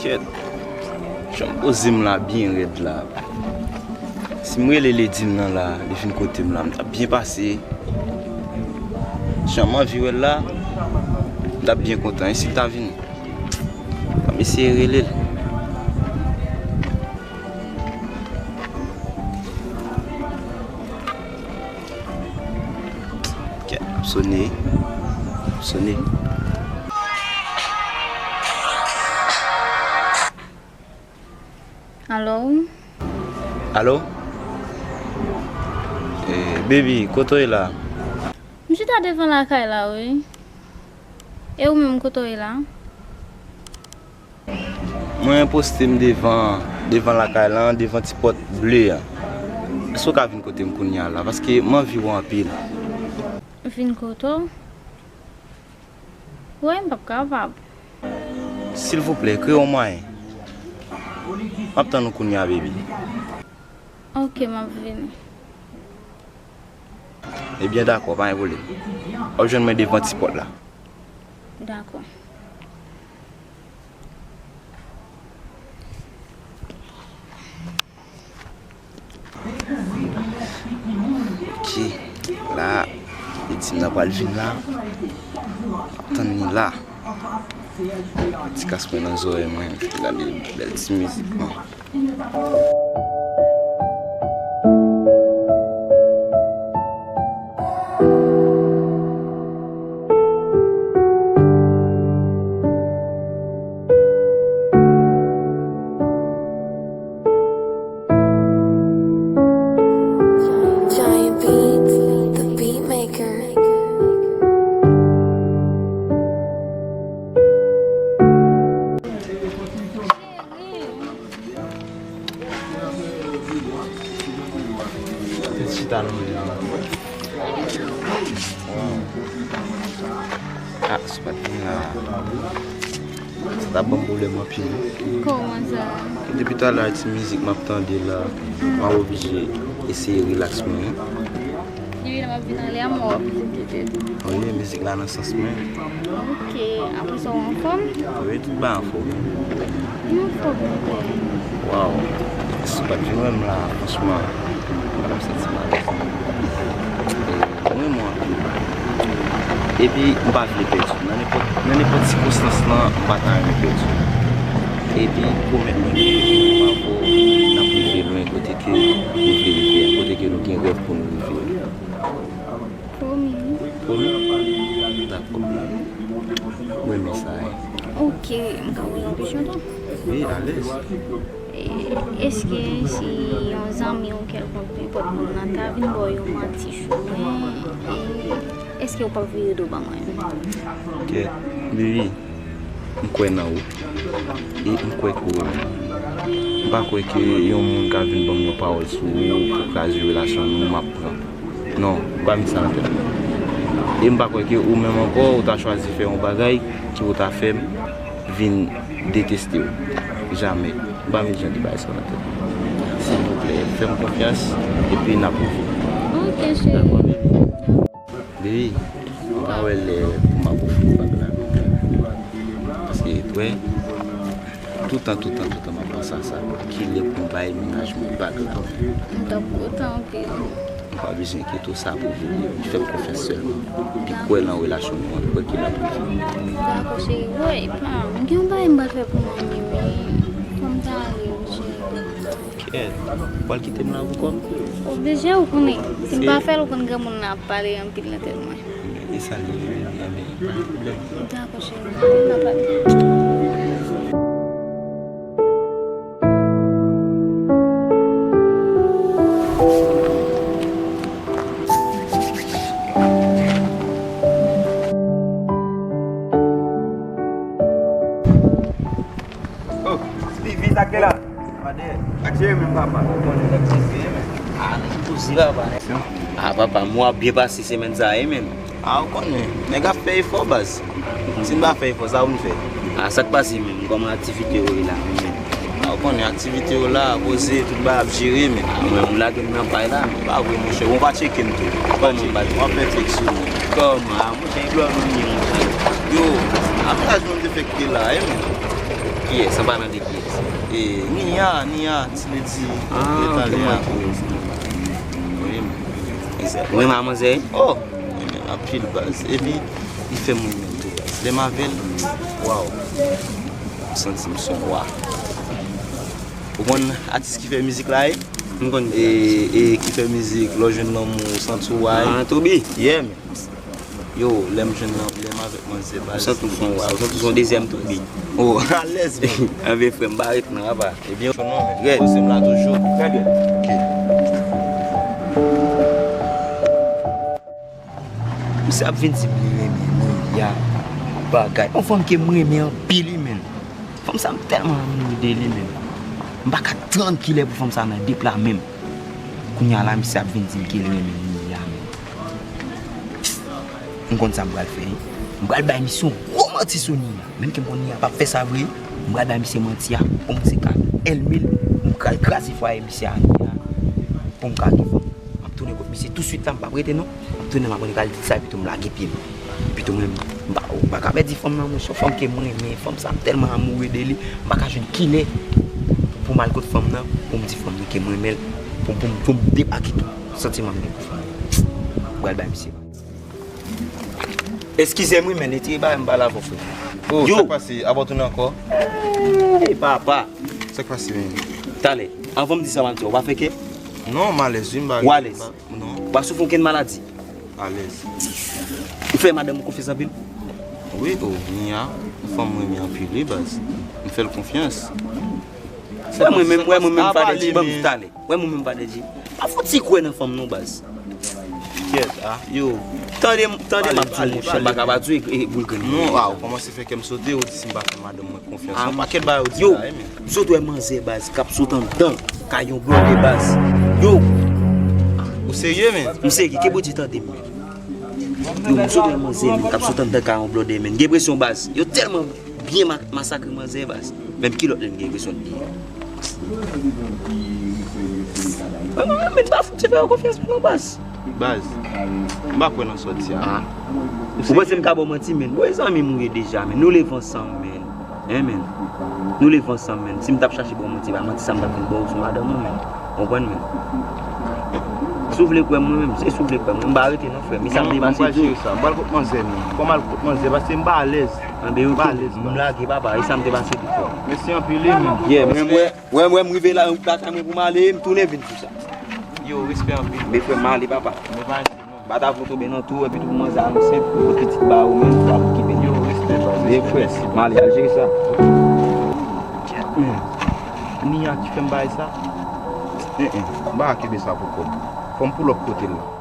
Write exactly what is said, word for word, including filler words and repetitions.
Jan m poze m la byen rèd la. Si m rele Lady m nan la, li vin kote m la, m t ap byen pase. Jan m anvi wè l la, m t ap byen kontan. E si l ta vini? Ban m eseye rele l. Ok, ap sone. Ap sone. Alo? Alo? Eh, baby, kote w ye la? M chita devan lakay la, wi. E ou menm, kote w ye la? Mwen poste m devan, devan lakay lan, devan ti pòt ble a. Èske w ka vin kote m kounye a la? Paske m anvi w anpil. Vin kote w? Wi, m p ap kapab. Silvouplè, kreye yon mwayen. M ap tann ou kounye a, baby. Ok, m ap vini. Ebyen, dakò, pa gen pwoblèm. W ap jwenn mwen devan ti pòt la. Dakò. Ok, la, Lady m nan pral vin la. M ap tann li la. Ti kas mwen nan zòrèy mwen, gade bèl ti mizik lan. Giant Beats, the beat maker. Tèt chita nan men an. Waw. Ah, se pa t vin la. Sa t ap ban m pwoblèm anpil wi. Kòman sa? Depi talè a ti mizik m ap tande la, m ap oblije eseye rilaks mwen wi. Depi lè m ap vin anlè a, m wè w ap vin tete. Wi, mizik la nan sans mwen. Ok, apre sa w anfòm? Wi, tout bagay anfòm. M anfòm, monchè. Waw, si w pa t vin wè m la, franchman, m t ap santi m alèz. Mwen, mwen. Epi, m pa vle pèdi w. Nan nenpòt, nan nenpòt sikonstans lan, m pa ta renmen pèdi w. Epi, pwomèt mwen ke m avè w, n ap rive lwen kote ke nou vle rive a, kote ke nou gen rèv pou nou rive a. Pwomi. Pwomi? Dakò. Mwen renmen sa, wi. Ok, m ka poze yon kesyon tou? Wi, alèz. E, èske si yon zanmi ou kèlkonk, nenpòt moun nan ta vin ba w yon manti sou mwen, e, èske w p ap vire do ban mwen? Ok, baby, m kwè nan ou. E m kwè ke ou renmen m. M pa kwè ke yon moun ka vin ban m yon pawòl sou ou pou kraze relasyon nou, m ap pran. Non, m pa met sa nan tèt mwen. E m pa kwè ke ou menm ankò, ou ta chwazi fè yon bagay ki pou ta fè m vin deteste w. Jamè. M pa met jan de bagay sa nan tèt mwen. Silvouplè, fè m konfyans, epi n ap rive. Ok, cheri. Dakò, baby. Baby, m pa wè lè pou m ap ofri w bag la. Paske, wè, toutan, toutan, toutan, m ap panse a sa. Kilè pou m bay mennaj mwen bag la? M t ap kontan anpil. Ou pa bezwen enkyete w, sa pou vini. Fè m konfyans sèlman. Epi kwè nan relasyon nou an, kwè ke l ap rive. Dakò, cheri. Wè, pa, m gen yon bagay m pral fè pou manmi, wi. Fò m ta ale, wi, cheri. Kèt, ou pral kite m la pou kò m? Oblije, ou konnen. Si m pa fè l, ou konn granmoun nan ap pale anpil nan tèt mwen. E sa l ye, ebyen, pa gen pwoblèm. Dakò, cheri. N ap pale. Oh, Stevie, sa k te la? Ak Jeremy, papa. Konnen nèg te fè, men. Ah, nèg poze, papa. Ah, papa, mwen ap byen pase semèn sa, wi, men. Ah, ou konnen, nèg ap fè efò, baz. Si n pa fè efò, sa pou n fè? Ah, sa k pase, men? Kòman aktivite yo ye la, men? Ah, ou konnen, aktivite yo la, poze, tout bagay ap jere, men. Ah, mwen, ou lage m nan pay la, men. Pa vre, monchè, ou pa tcheke m tou. Kòman ou pa tcheke m? W ap fè tchek sou mwen. Kòman? Ah, monchè, e blòf ou ye, monchè. Yo, a mennaj mwen te fè kite la, wi, men. Kiyès? An palan de kiyès? E, Nia, Nia, ti ledi, ah, ok, Italia. Mwen tou. Wi, men. Ou renmen manzè? Oh, men anpil baz. Epi, li fè m renmen l tou baz. Lè m avè l, waw. M santi m se yon wa. Ou konn atis ki fè mizik la ye? M konn. E, e ki fè mizik, lè w jwenn lanmou, ou santi w ay. Ah, Toby. Yeah, man. Yo, lè m jwenn nan, lè m avèk manzè baz. Ou santi w se yon wa, ou santi w se yon dezyèm Toby. Oh, alèz, men. Anben, frè m, pa ret non, papa. Ebyen, non, men. Red. Poze m la toujou. Red, red. Ok. Misye ap vin di m li renmen Nia bagay. Yon fanm ke m renmen anpil, wi, men. Fanm sa, m tèlman amoure de li, men. M pa ka tann kilè pou fanm sa nan de pla menm. Kounye a la, misye ap vin di m ke l renmen Nia, men. M konn sa m pral fè, wi. M pral bay misye yon gwo manti sou Nia. Menm ke m konn Nia p ap fè sa vre, m pral bay misye manti a. Pou misye ka èlme l, m pral kraze fwaye misye a, Nia. Pou m ka gen fanm. M ap tounen kot misye touswit la, m p ap rete non. M ap tounen, m ap rete al di sa, epi tou m lage pye m. Epi tou mwen, m pa, m pa ka pèdi fanm nan, monchè, fanm ke mwen renmen, fanm sa, m tèlman amoure de li, m pa ka jwenn kilè pou m al kot fanm nan, pou m di fanm nan ke mwen renmen l, pou, pou, pou m debake tout santiman m gen pou fanm nan. M pral bay misye. Eskize m wi, men, retire bagay m pale avè w, frè. Oh, yo. Sa k pase? Apa w tounen ankò? Ey, papa. Sa k pase, men? Talè, anvan m di sa m ap di w, w pa fè kè? Non, m alèz wi, m pa. Ou alèz? Non. Ou pa soufri okenn maladi? Alèz. Ou fè madanm ou konfyans anpil? Wi, oh, Nia, yon fanm mwen renmen anpil, wi, baz. M fè l konfyans. Wè mwen menm, wè mwen menm, Fadèdji, ban m talè. Wè mwen menm, Fadèdji. Pa fouti kwè nan fanm non, baz. Kyèt, ah. Yo, tande m, tande m ap di w, monchè, m pa ka pa di w e, e boul grenn. Non, ah, ou kòmanse fè kè m sote, ou di si m pa fè madanm mwen konfyans. Yon pakèt bagay ou di la, men. M sot wè manzè, baz, k ap sot anndan kay yon blòdè, baz. Yo. Ou serye, men? M serye, ke Bondye tande m, men. Yo, m sot wè manzè, men, k ap sot anndan kay yon blòdè, men. Gen enpresyon, baz. Yo tèlman byen ma-, masakre manzè, baz. Menm kilòt li, m gen enpresyon li ye. Mwen, mwen, mwen, men, pa fouti fè yo konfyans, non, baz. Baz, m pa kwè nan sa w di a. Ou panse m ka ba w manti, men? Bon, e zanmi m ou ye deja, men. Nou leve ansanm, men. Hein, men. Nou leve ansanm, men. Si m t ap chache ba w manti, pa manti sa m t ap vin ba w sou madanm ou, men. Konprann, men. Si w vle kwè mwen, men, se si w vle kwè mwen. M pa rete non, frè m. E sa m te pase tou. M pral kot manzè, men. Fò m al kot manzè, paske m pa alèz. Anben, ok. M lage, papa. E sa m te pase tou, frè. Mèsi anpil, wi, men. Yeah, men mwen, mwen, mwen, m rive la, lakay mwen pou m ale, m tounen vin sou sa. Yo, respè anpil. Men frè m, m ale, papa. M pa ta vle tonbe nan tou, epi tou pou manzè anonse pou pitit ba ou menm, pou ap okipe l. Yo, respè, baz. Respè, frè. Mèsi, baz. M ale al jere sa. Hmm. Nia ki fè m bay sa? Eh, eh. M pa ka kenbe sa pou kò m. Fò m pull up kote l la.